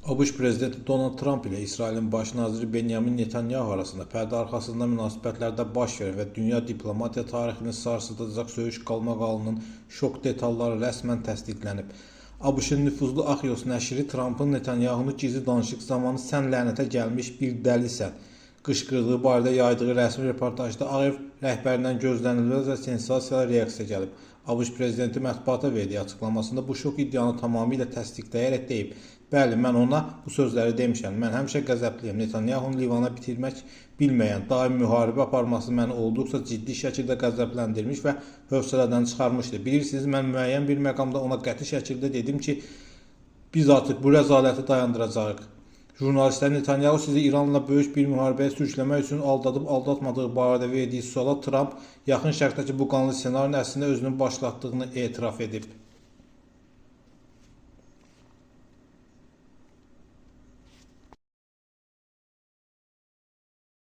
ABŞ prezidenti Donald Tramp ilə İsrailin baş naziri Benyamin Netanyahu arasında pərdə arxasında münasibətlərdə baş verən və dünya diplomatiya tarixini sarsıdacaq söyüş qalmaqalının şok detalları rəsmən təsdiqlənib. ABŞ-ın nüfuzlu Axios nəşri Trampın Netanyahunu gizli danışıq zamanı "Sən lənətə gəlmiş bir dəlisən" qışqırdığı barədə yaydığı rəsmi reportajda Ağ Ev rəhbərindən gözlənilməz və sensasiyalı reaksiya gəlib. ABŞ prezidenti mətbuata verdiyi açıqlamasında bu şok iddianı tamamilə təsdiqləyərək deyib: "Bəli, mən ona bu sözləri demişəm. Mən həmişə qəzəbliyəm. Netanyahunun Livanı bitirmək bilməyən, daim müharibə aparması məni olduqca ciddi şəkildə qəzəbləndirmiş və hövsələdən çıxarmışdı. Bilirsiniz, mən müəyyən bir məqamda ona qəti şəkildə dedim ki, biz artıq bu rəzaləti dayandıracağıq." Jurnalistlər Netanyahu sizi İranla böyük bir müharibəyə sürükləmək üçün aldadıb aldatmadığı barədə verdiyi suala Tramp Yaxın Şərqdəki bu qanlı ssenarinin əslində özünün başlatdığını etiraf edib.